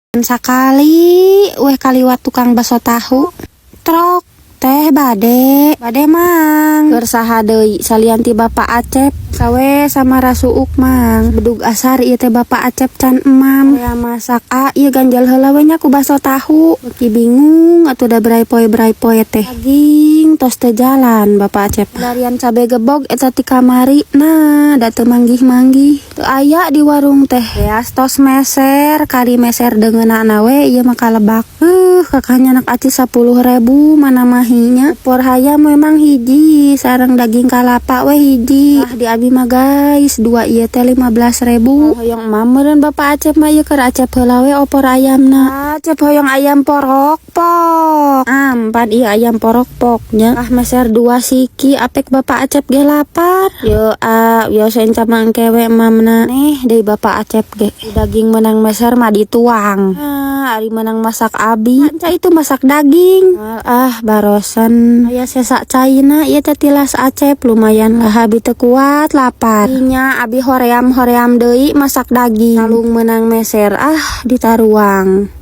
Sakali weh kaliwat tukang baso tahu. Trok teh bade bade, Mang. Keur saha deui salian ti Bapak Acep sawe sama rasuuk, Mang. Bedug asar ieu teh Bapak Acep can emam ya masak. Ah, ieu ganjal heula we nya ku baso tahu. Beuki bingung atuh da berai poe berai poe teh daging tos teu jalan. Bapak Acep larian cabe gebog eta ti kamari. Nah, da teu manggih-manggih, teu aya di warung teh. Beas tos meser kali meser deungeunana we ieu mah kalebak. Kakaknya anak aci 10.000 mana mahinya. Opor hayam memang hiji sareng daging kalapa we hiji. Ah, di abi mah, guys, dua ieu teh 15.000. Hoyong emam meureun Bapak Acep mah. Ieu keur Acep heula we opor ayamna. Acep hoyong ayam porok pok ampan ieu ayam porok poknya. Ah, meser dua siki apek Bapak Acep ge lapar. Yo ah, biasa encam engke we emamna. Nih deui Bapak Acep ge daging menang meser mah dituang. Ah, ari menang masak abi. Anca itu masak daging. Ah, barosan aya sesa caina ieu teh tilas Acep. Lumayan lah, abi teu kuat lapar. Nya abi hoream hoream deui masak daging. Kalung menang meser, ah, ditaruang.